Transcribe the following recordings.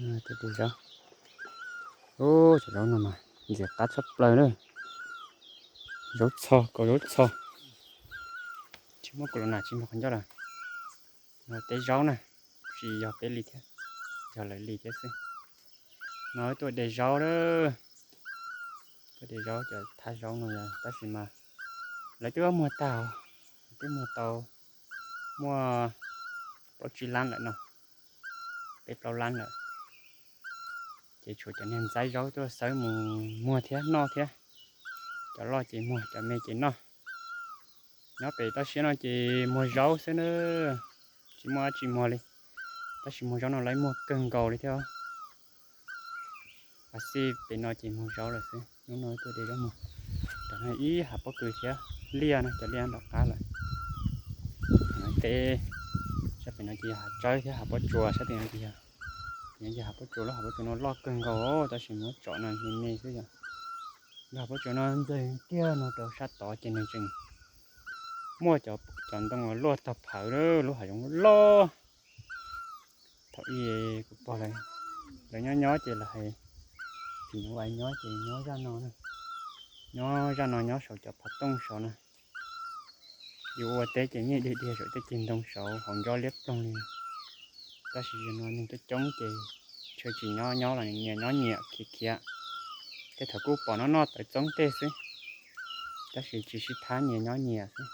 Tej zaub, ub, cov zaub no mas ntxim qab tshaj plaws na. Zaub txho, kaus zaub txho. Tsis muaj kaus los nas tsis muaj qhov ncauj lawm. No teb zaub na, tsis yog peb li thiab, yog lawv li thiab xwb. No tuaj de zaub lawm, tuaj de zaub cov thaj zaub no yog tab sis mas lawv twb muag tag, twb muag tau muaj plaub tsib lab lawm no, peb plaub lab lawm. Ces tshuav cov niag ntxaib zaub tuaj xawb mus muag thiab noj thiab. Cov loj ces muag, cov me ces noj. Nyob pem toj siab no ces muag zaub xwb na, tsis muaj dab tsi muag li. Tab sis muag zaub no lawv muag kawg nkaus li thiab. Xij pem no ces muag zaub lawm xwb, hnub no tuaj de zaub muag. Tam no ib hav pob kws thiab liaj no, cov liaj nram qab lawm. Teb sab pem no ces yog hav tsawb thiab hav pob tsuas, sab pem no ces yog, ces hav pob tsuas, lub hav pob tsuas no loj kawg nkaus tab sis muab tsom no me me xwb yom. Lub hav pob tsuas no ntxeeg kiag no rau sab tod ces nws tseem muaj cov ntoo uas luaj tog phawv lub hav zoov loj. Thaum ub kuv pog lawv nyob nyob ces lawv hais, phim nyuj vais nyob ces nyob zaj no, nyob zaj no nyob saum cov phav tooj saud na. Yus ua teb ces nyiaj dig diag saum tej ceg ntoo saud hauv ntsob liab ploog li. Tab sis yog no neeg coob coob ces tshwj tsis nyob nyob los nyias nyob nyias khiav khiav. Tej thaum kuj pom noj noj tawv txoob tej xwb, tab sis tsis sib thab, nyias nyob nyias xwb.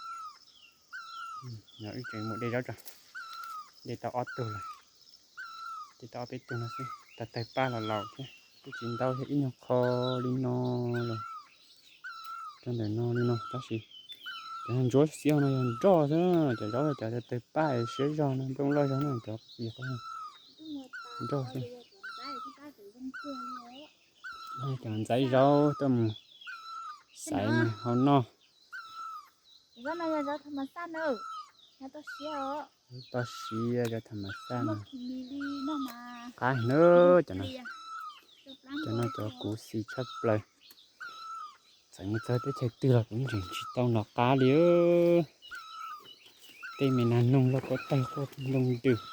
Wb tseem mus de zaub tso, de tau ob tug lawm, de tau ob peb tug no xwb, tawg tawg paj los laus thiab, kuj tsis ntau thiab, ib nyuag qho li no los, rau ntawm no li no tab sis cov ntsuab xiab no yog nroj xwb, cov zaub cov tawg tawg paj siab zog no, nplooj loj zog no cov nroj xwb. Cov ntxaiv zaub tuaj mus xaiv mus hau noj. Toj siab cov tham mas xaj no, qab heev na. Cov no cov kuv xis tshaj plaws. Txawm mus txog teb chaws twg los kuv tseem tsis tau nov qab li. Tej me nas noog loj koj tawg quaj ntoo ntws.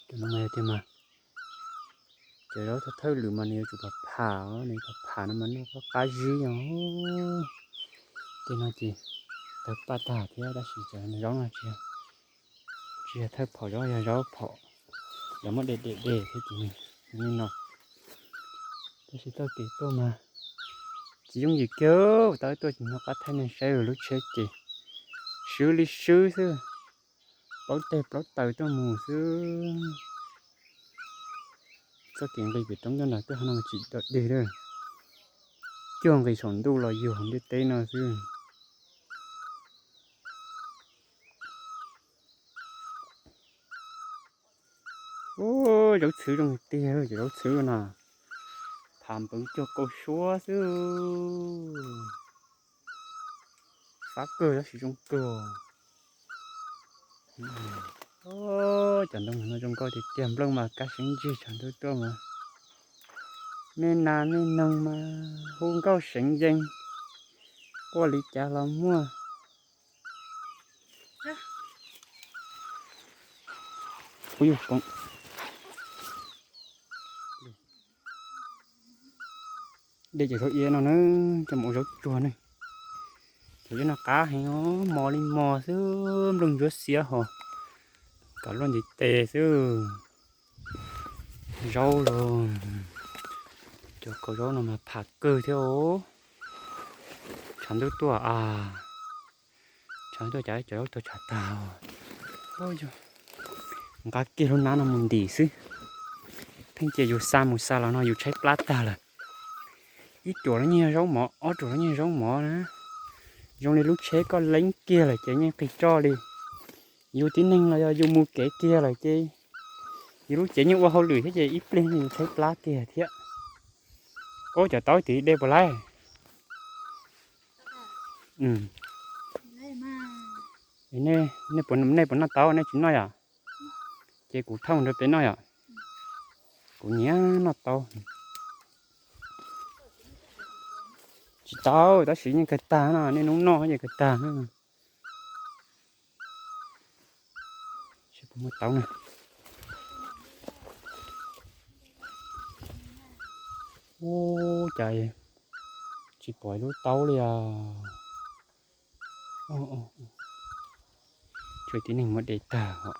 Cov no mas yog tiag mas cov zaub thawj lwm mas nws yuav tsum pham pham, nws pham pham no mas noj qab zib os. Tej no ces tawg paj tag thiab tab sis cov zaub no tsis yog thawj phaum zaub, yog zaub phaum lawv muab de de de thiab ces nws li no. Tab sis txoj kev tuaj mas tsis yooj yim kiag, tau tuaj ces nyob qab thaij nej saib lub tsheb ces swb li swb xwb, plaub teg plaub taw tuaj mus xwb. Txoj kev nqis pem roob coj nram tej hav no tsis dog dig li, cuag nqis saum ntuj los yug ntiaj teb no xwb. Ub, zaub txhwv zoo tiag, cov zaub txhwv no pham npwv cuag kauj suab xwb. Fab kawg tab sis zoo kawg. Cov ntoo no zoo nkauj tiag tiag, nplooj mas kaj seeb ntsig, tshav ntuj tuaj mas me nas me noog mas hu nkauj seev yees, quaj li cas los muaj. Kuv yug poob. De ces thaum iab no na, coj mus ua zaub tsuag ne. Thaum iab no qab heev os, mos li mos xwb, nplooj ntsuab xiab ho kom luaj ntiv tes xwb. Zaub los, cov kaus zaub no mas pham kawg thiab os. Tshav ntuj tuaj a, tshav ntuj tuaj cas cov zaub tuag tshav tag. Nqa kiag lub hnab no mus ntim xwb. Pheej cia yus xa mus xa los no yus tshaib plab tag lawm. Ib ruam los yeej yog zaub mov, ob ruam los yeej yog zaub mov na. Zoo li lub tsheb koj leeb kiag lawm ces yeej qis roj li. Yus tib neeg los yog yus mus kev kiag lawm ces yus lub cev yeej ua hauj lwm thiab ces ib pliag yus tshaib plab kiag thiab. Ub, cov taub tid de puas laib? Nej puas noj taub, nej tsis noj yom? Ces kuv thauj rau peb noj yom? Kuv nyiam noj taub. Tsis tau, tab sis yeej kawg tag no, nej hnub noj yeej kawg tag no. Puas muaj taub na? Ub, cas tsis pom lub taub li os. Tshuav tib neeg muab de tag os.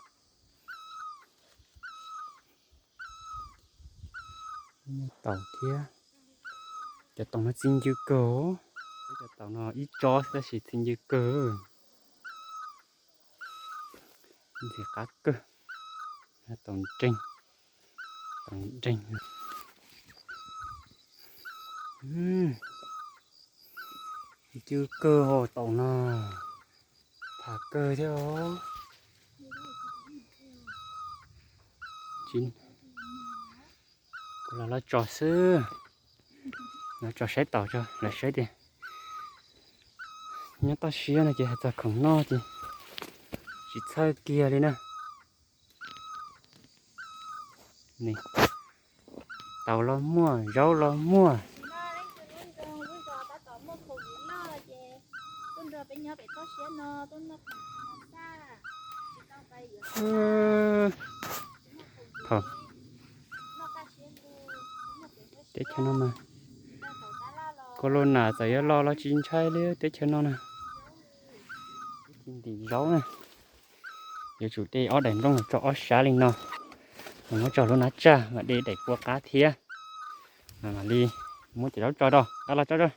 Muaj taum thiab. Cov taum no txi ncw kawg. Cov taum no ib tsob tab sis txi ncw kawg. Ntxim qab kawg. Taum nreeg, taum nreeg. Ncw kawg hos taum no. Pham kawg thiab os. Kuv los loj tso xwb. Los tso saib taum tso lawv saib tias nyob toj siab no ces hais txog khoom noj ces tsis txhawj kiag li na. Taum los muaj, zaub los muaj. Teb chaws no mas, corona txawm yuav los los tsis ntshai li teb chaws no na. Ntim zaub na, yuav tsum de ob daim nplooj los tso ob sab li no, muab tso lub nab tsaj mas de daim pua qab thiab, mam li muab cov zaub tso rau qab los tso rau.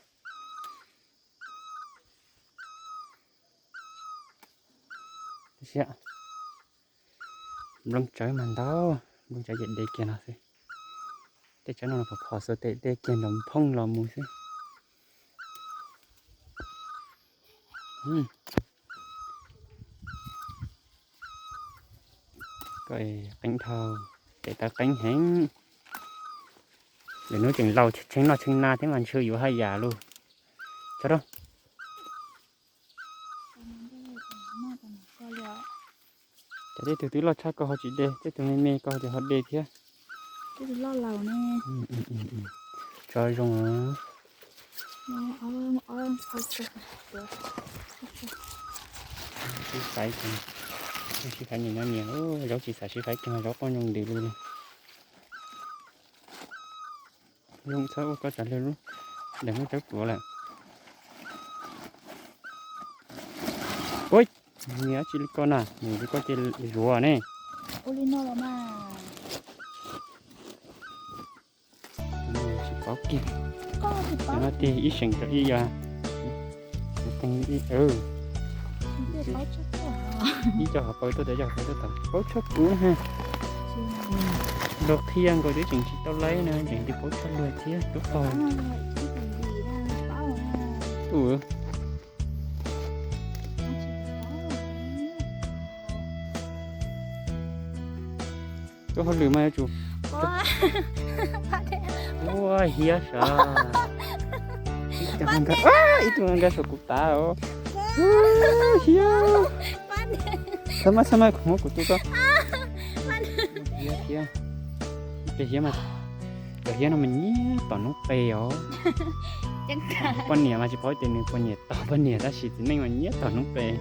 Nplooj tsawb mas ntau, nplooj tsawb ces de kiag no xwb. Tej tsawb no phom phom xwb tes de kiag nrov phooj los mus xwb. Koj qeeb dhau, tes taw qeeb heev. Lwm hnub tseem laus tshee noj tshee na thiab mas ntshw yuav haj yam lug. Tso rau. Cov tej tug twb loj tshaj koj ho tsis de, tej tug me me koj ho de thiab. Tso zoo. Sib faib, sib faib nyias nyob nyias, zaub tsis xav sib faib kiag, zaub qoj nyooj ntws li. Zoo txhob ua koj tsam lwg lub daim nplooj tsawb puav lawm. Ua, nyias tsis li koj na, nyias li koj ces zuav ne. Tsis paub kiag. No tiag ib seem rau ib yam. Ib co hauv paus tuaj tau, ib co hauv paus tuaj tau, paub tshaj kuv na. Luag qhia nkaus twb tseem tsis tau laib na, tseem tias paub tshaj luag thiab tub qaug. Tub hauj lwm mas yuav tsum ua hiab sav. Ib tug nkag saum kuv tav os. Hiab. Txhob maj txhob maj, kuv muab kuv tus koj. Hiab thiab. Ib pliag hiab mas, cov hiab no mas nyiam tom noob qes os. Poj niam mas tsis paub tias nws puas nyiam tom poj niam tab sis txiv neej mas nyiam tom noob qes.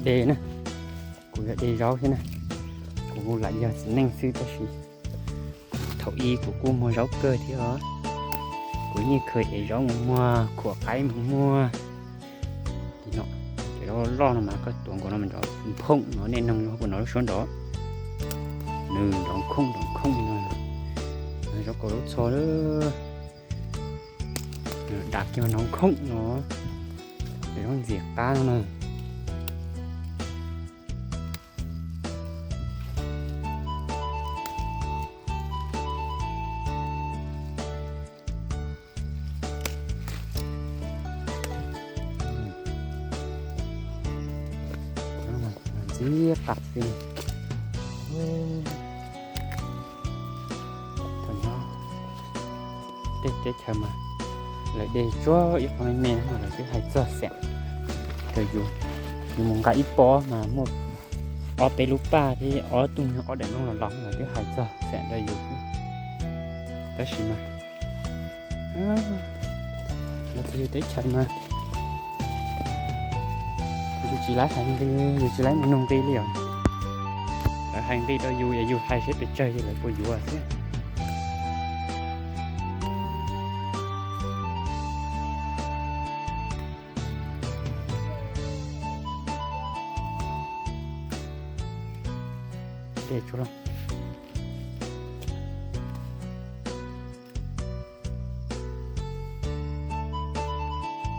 De na, kuv yuav de zaub thiab na. Kuv lam yog txiv neej xwb tab sis thaum ub kuv kuj muag zaub kawg thiab os. Kuv yeej khaws ev zaub mus muag, khuam qaib mus muag. Tim no, cov zaub loj no mas koj tuav nkaus no mas nrov phooj no, nej noog no puas hnov lub suab nrov. Nws nrov khooj nrov khooj no. Zaub kaus zaub txho lawm. Dam kiag mas nrov khooj no. Cov zaub ntxim qab no na. Ntxim qab xwb. Thaum no tej teb chaws mas lawv de tsuag ib qho me me no mas lawv twb hais txog xeem rau yus. Yus mus nqa ib pob mas muaj ob peb lub paj thiab ob tug nyuag ob daim nplooj los los lawv twb hais txog xeem rau yus. Tab sis mas los txog yus teb chaws mas Yus tsis laib hais nqi, yus tsis laib mus nug nqi li os. Lawv hais nqi rau yus es yus hais saib pes tsawg ces lawv puas yuav xwb. Dej tsuag lawm.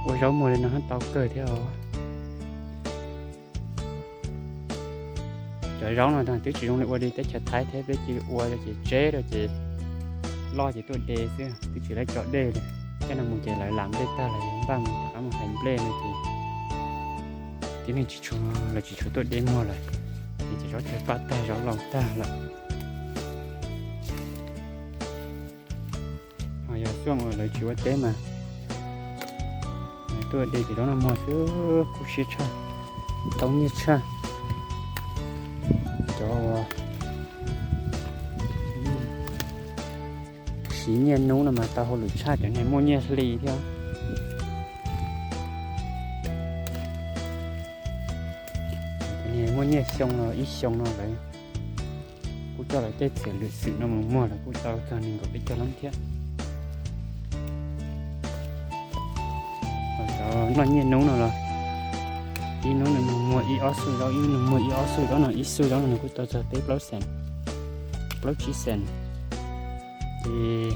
Ua zaub muag li no tau kawg thiab os. Cov zaub no twb tsis zoo li ua li teb chaws Thaib thiab, peb cia li ua rau ces tseb rau ces loj ces tuaj de xwb, twb tsis laib tso dej li. Caj no mus ces lawv lam nplej tag lawm, npaj mus rov qab mus hlais nplej no ces tib neeg tsis tshua, lawv tsis tshua tuaj de muag lawm, ces cov zaub tsawg paj tag zaub laus tag lawm. Ho yog xuaj uas lawv tsis ua teb mas tuaj de cov zaub no muag xwb, kub siab tshaj, tau nyiaj tshaj. Cov uas siv nyiaj hnub no mas tau hauj lwm tshaj cov niag muaj nyiaj hli thiab. Cov niag muaj nyiaj xyoo no ib xyoo no lawv kuj coj lawv tej txiaj lwm xwm no mus muag los kuj tau txog nees nkaum peb caug lab thiab. Ho cov noj nyiaj hnub no los ib hnub nws mus muag ib ob xuj zaub, ib hnub nws muag ib ob xuj zaub no, ib xuj zaub no nws kuj tau txog peb plaub xees, plaub tsib xees. Ces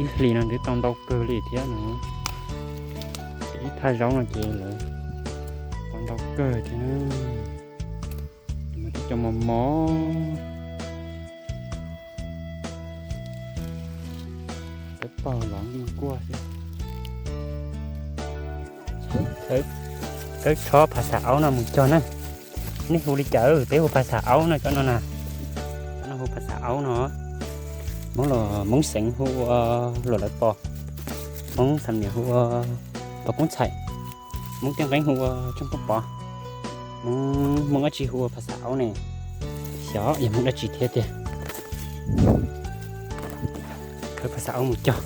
ib hlis no twb tau ntau kawg li thiab no. Ces ib thaj zaub no ces lawv tau ntau kawg thiab. Ces mas twb cov mos mos, peb pog los nkuaj xwb. Kawg tshob phas xas aub no mus cog na. Nej hu li cas? Peb hu phas xas aub no, cov no na. Cov no hu phas xas aub no. Hmoob los Hmoob xeev hu ua luam lawv pos, Hmoob xam niam hu ua pos koob txhais, Hmoob tiaj nqeeb hu ua tsooj koob pov, Hmoob, Hmoob dab tsi hu ua phas xas aub ne? Xyov yog Hmoob dab tsi thiab tiag. Khawb phas xas aub mus cog.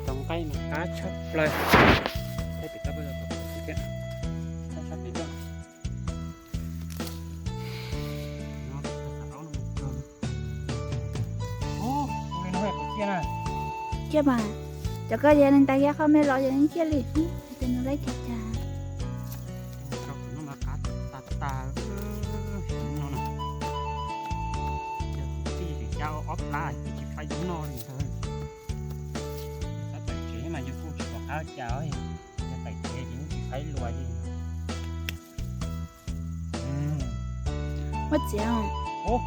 Tau nqaij mas qab tshaj plaws. Ciaj mas, cov ko yog neeg tas yog qhov me los yog neeg ciaj li, ces nws laib kiag cas. Tij li xya ob plab ces tsis faib noj li ntawd. Xav tawm tsev mas yus kuj tsis pom qab cas, yog tawm tsev ces kuj tsis faib luas li. Muab txiav. Cov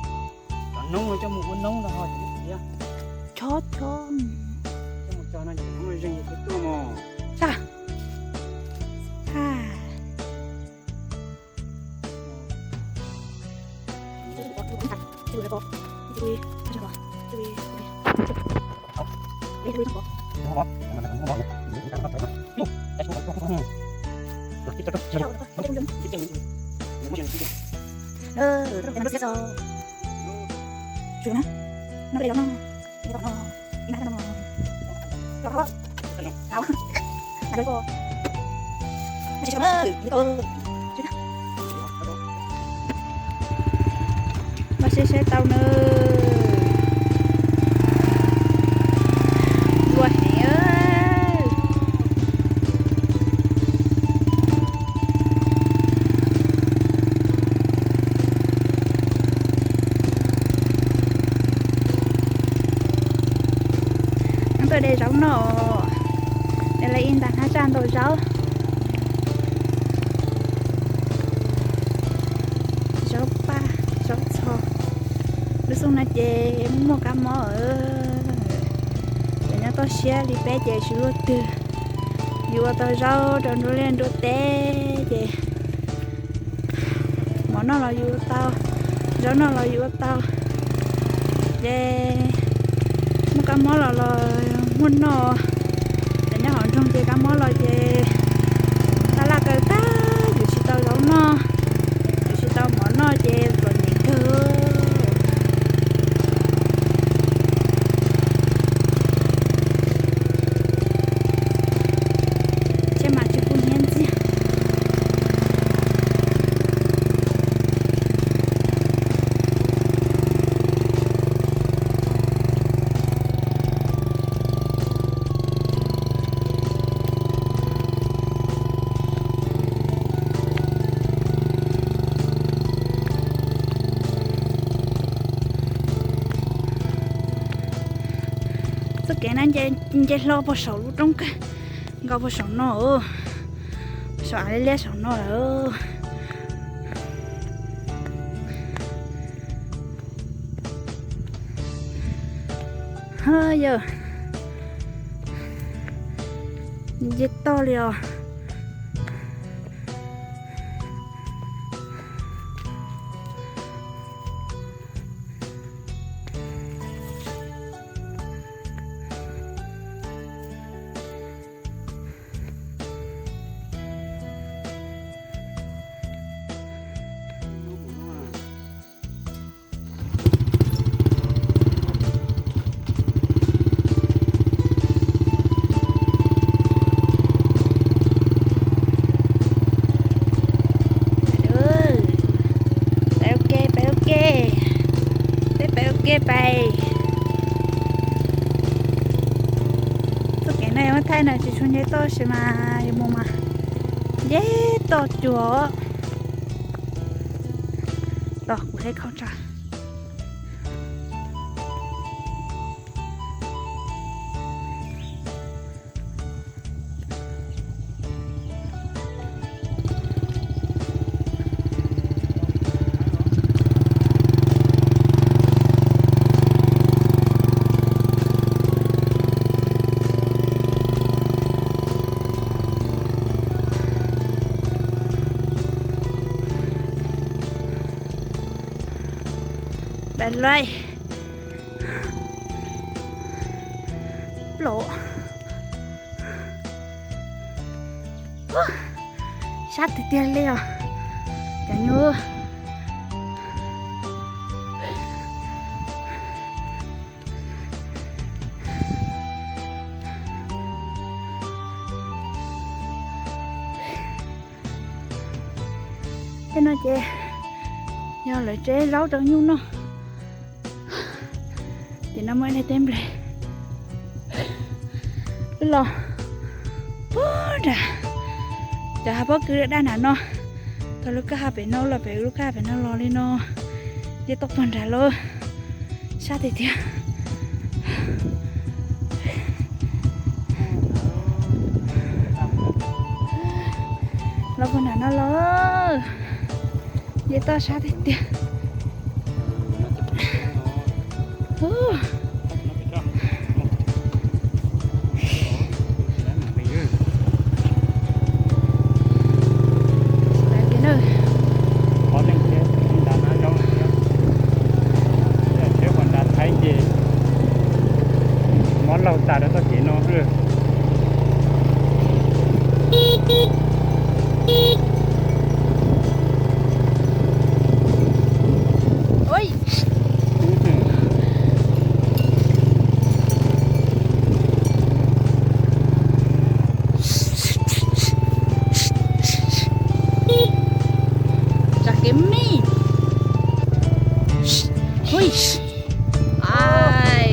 noob no coj mus ua noob no ho txiav. Chob chob. Coj mus tso no ces noob no zeeg yus tuaj mos. Tag. Tag. Mas saib saib tau na. Luag heev. Neb tuaj de zaub noj, de lawv ib nta hab tsaj ntau zaub. Zaub paj, zaub txho. Lub xyoo no ces muaj kab mob, ces nyob toj siab li peb ces tsis luaj twg. Yus ua tau zaub rau nruab liaj nruab teb ces mov noj los yus ua tau, zaub noj los yus ua tau. Ces muaj kab mob los los muaj noj, ces nyob hauv nroog ces kab mob los ces tab laj kawg tag, yus tsis tau zaub noj, yus tsis tau mov noj ces luam nyem kawg. Thiab mas tsis pub hnyiab ntxi. Kev na nce hlo puag saum lub roob kawg, nkaus puag saum no, saum av liab liab saum no lawm. Yog nce toj li os. Pais ua ke, pais ua ke, peb pais ua ke pais. Txoj kev no yog muab thaij no tsis tshua nce toj tab sis mas yus mus mas nce toj cuag. Tos kuv hle khau tso. Dais laij plaum. Sab tiag tiag li os cov nyuj. Tej no ces yog lawv tseb zaub rau nyuj noj. Tim no muaj ib daim teb nplej los puag nram cov hav pob kws daj nram no. Thaum lub kwj ha pem no los pem lub kwj ha pem no los li no, nce toj puag nrad lawm. Sab tiag tiag. Los puag nram no los, nce toj sab tiag tiag. Tsheb qos nrad Thaib ces mob laug tas rau txoj kev no. Tsa kev me. Ui. Ai.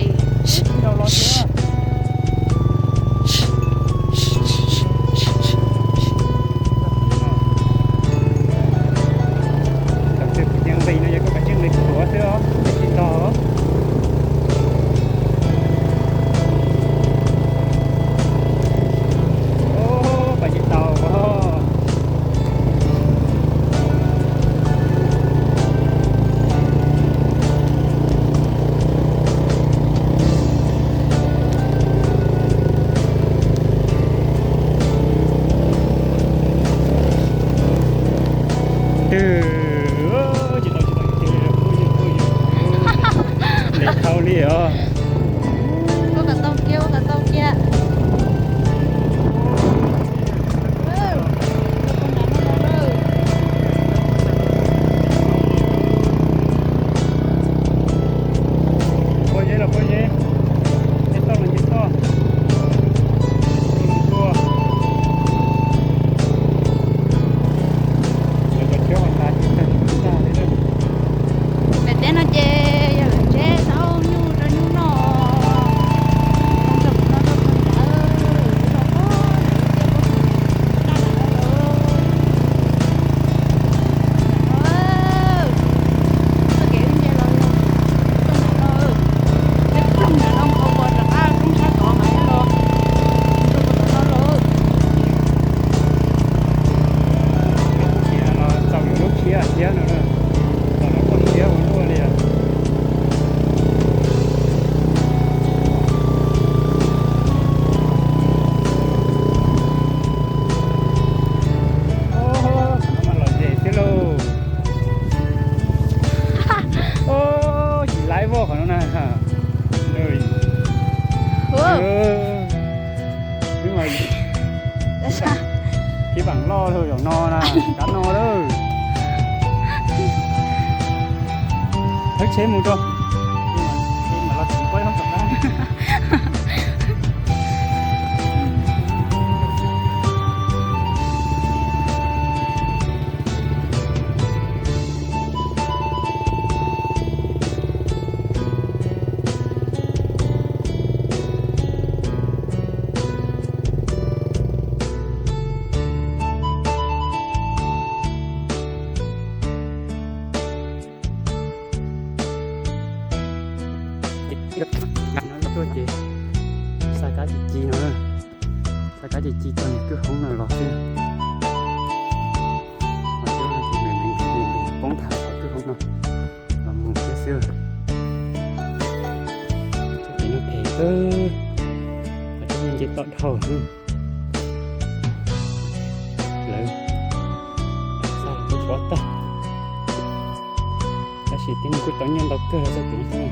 Thib pam loj lug zaum no na, kav no lawm. Thawb tsheb mus rau. Tuaj ces xa kab ci ci no, xa kab ci ci txog nws kwj hoob no los xwb. Poob nthav kwj hoob no los mus thiab xwb. Txoj kev no phem, qhov tseeb nce toj dhau xwb. Lawv xa lawv kuj pov tag, tab sis tib neeg kuj tau nyiaj ntau kawg rau txoj kev no.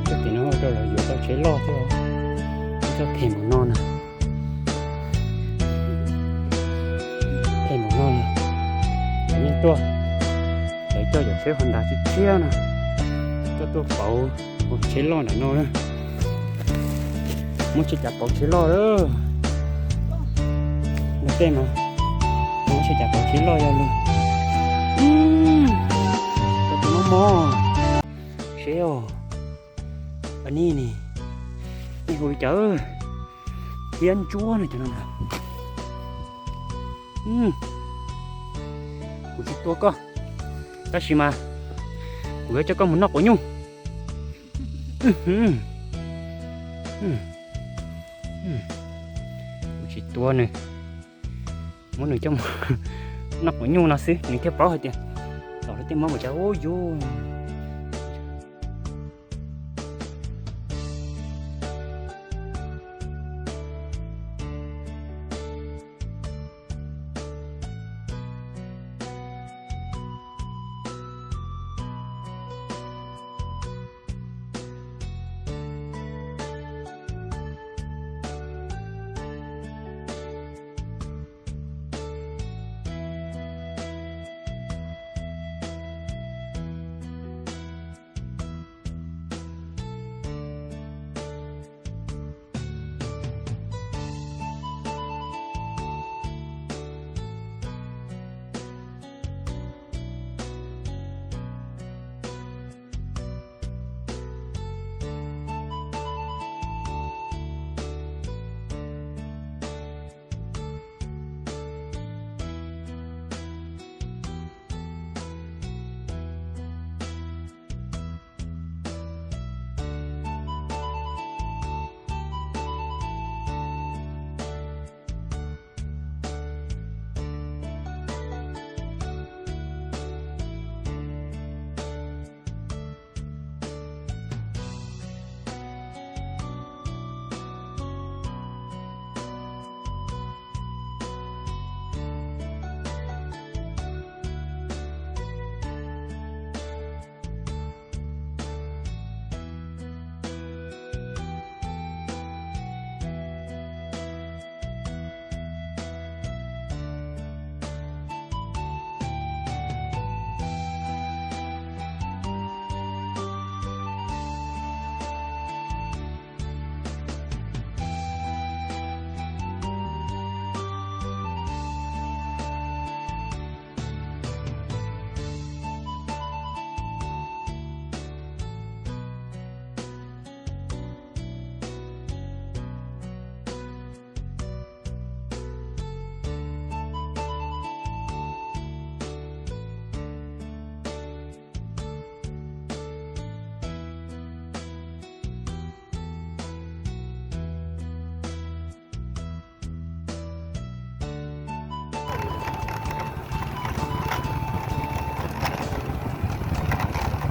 Txoj kev no ua rau lawv yuav tau tsheb loj thiab. Ib txoj phem npaum no na, phem npaum no na, lawv yeej tuaj, lawv coj cov tsheb Honda tshiab tshiab no tuaj tuaj pauv tsheb loj nram no na. Muab tsheb cav pauv tsheb loj lawm. Luag tej mas muab tsheb cav pauv tsheb loj yog lug. Tus mob mob seb os, nej ne, nej hu li cas? Thiab ntsuab no cov no na. Kuv tsis tua koj, tab sis mas kuv yuav coj koj mus noj quav nyuj. Kuv tsis tua nws, muab nws coj mus noj quav nyuj no xwb nws thiaj paub hais tias tom no tej mob npaum cas ub yus.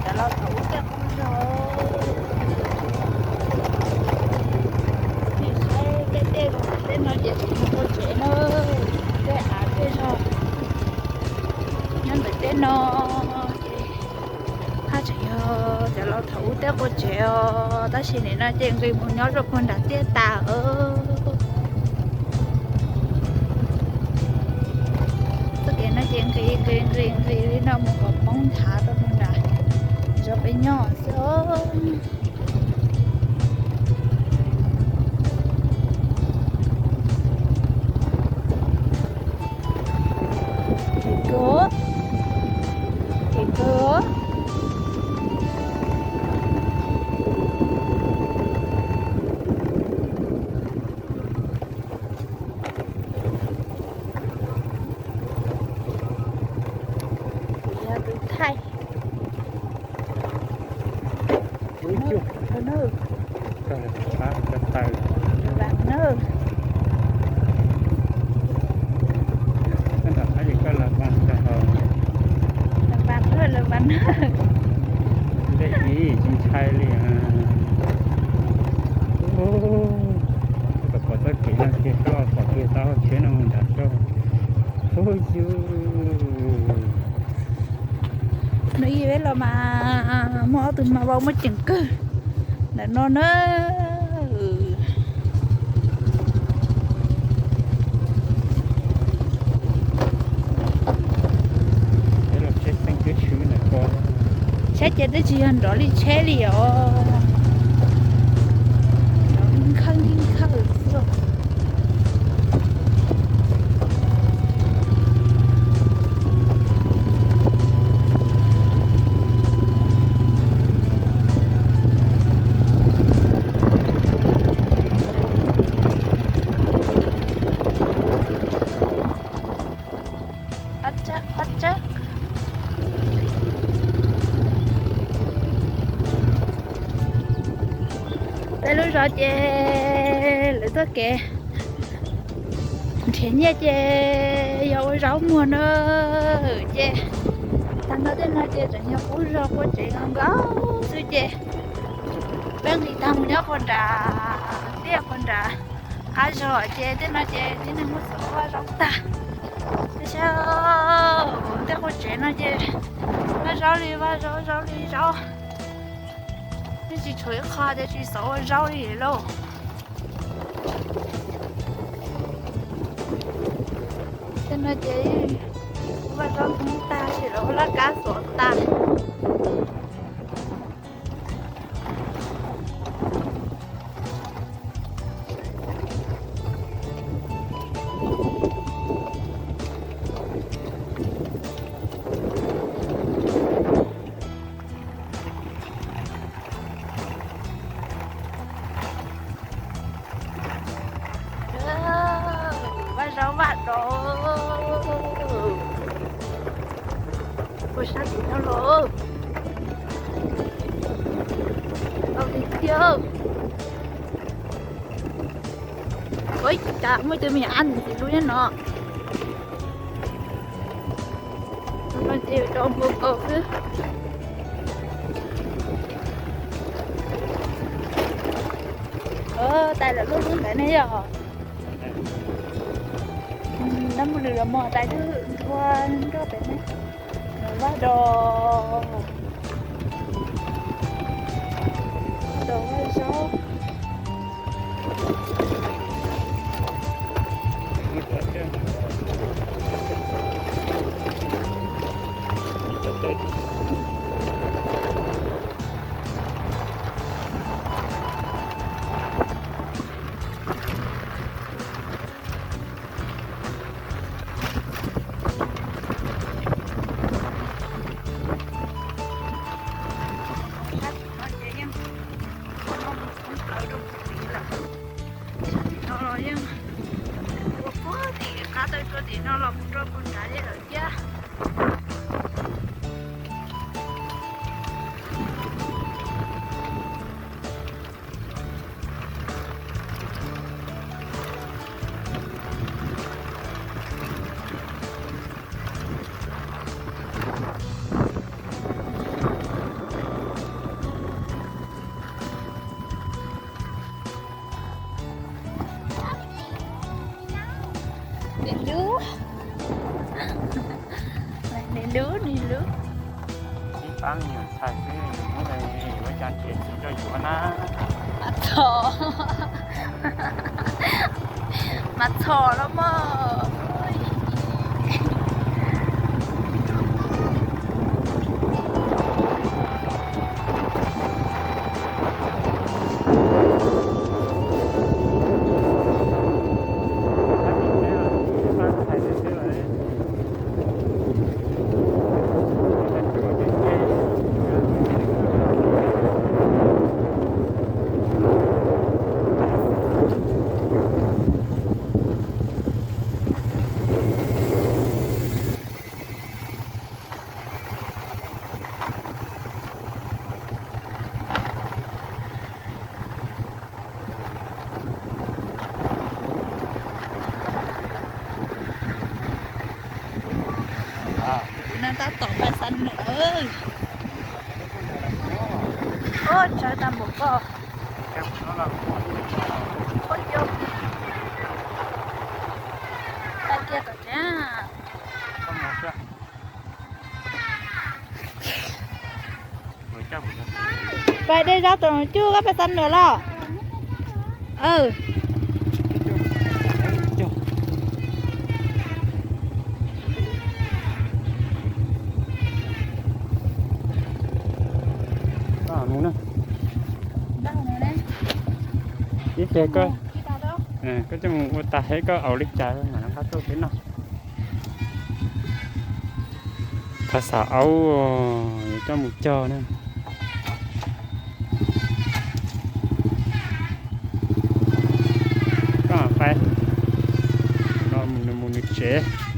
Cov laus thaum ub tej qub zog, nej saib tej tej no ces tsis mus ua tsev na, tej av tej zog nyob ntawm tej no ces haj tseem yog cov laus thaum ub tej ua tsev os, tab sis nim no ces nqis mus nyob rau puag nram tiaj tas os. Thav rau mus nram zos peb nyob xwb os. Kev kawg, kev kawg. Kuv yog tus thaij. Ub, cog, koj lawv pab cov taws. Vam na. Koj nram qab ces koj lawv vam tag hos. Lawv vam na, lawv vam na. Dej ib tsis ntshai li. Ub, koj pom txoj kev no kiag, koj pom kiag tau tsheb no mus nram rau. Ub, yus. Hnub ib peb los mas muaj ob tug mas vau muaj ceem kawg ntawm no na. Tsheb ces twb tsis yog nrov li tsheb li os. Nrov nkawg nkawg xwb. Peb lub zos ces lawv txoj kev nrhiav nyiaj ces yog ua zaub muag na. Ces tag nrho tej no ces tseem yog qub zos qub tsev nkaus xwb ces peb nqis tag mus nyob qhov nram, tiaj qhov nram qab zos ces tej no ces tib neeg muab xov ua vaj zaub tag. Tej saib tej qub tsev no ces vaj zaub li vaj zaub, zaub li zaub. Twb tsis tshuav ib qho tias tsis xov ua zaub li lauj. Tej no ces vaj zaub ntub tag ces lawv ua laj kab xov tag. Vaj zaub vaj dos. Ua sab tim no los. Tau tiag tiag. Ua cas muaj tus me nyuam ab ntxim lub nyob no. No ces rau npua kaus xwb. Tais lawv lub lub ntawd ne yog. Nab mus lwm los mog, tais lub nrua nroj pem ne. Vaj dos, dos vaj zaub. Sab tim no los yeej ua puag tim qab taw tsua tim no los mus rau puag nrad li lawm thiab. Nws lub, nws lub, nws lub. Ib pab me nyuam ntxhais xwb, nws muab ua cas nrhiav txiv rau yuav na. Mas txhom, mas txhom los mog. tom paj xab nws. Ua tsawg tag npaum koj. Pais kiag tom tsev. Pais de zaub tom cuj koj paj xab nws los. Ib pliag koj coj mus ua tag heb koj aus li cas mam rov qab tuaj peb noj. Qhov xav aub yuav coj mus cog na. Koj pais, mus nws tsev.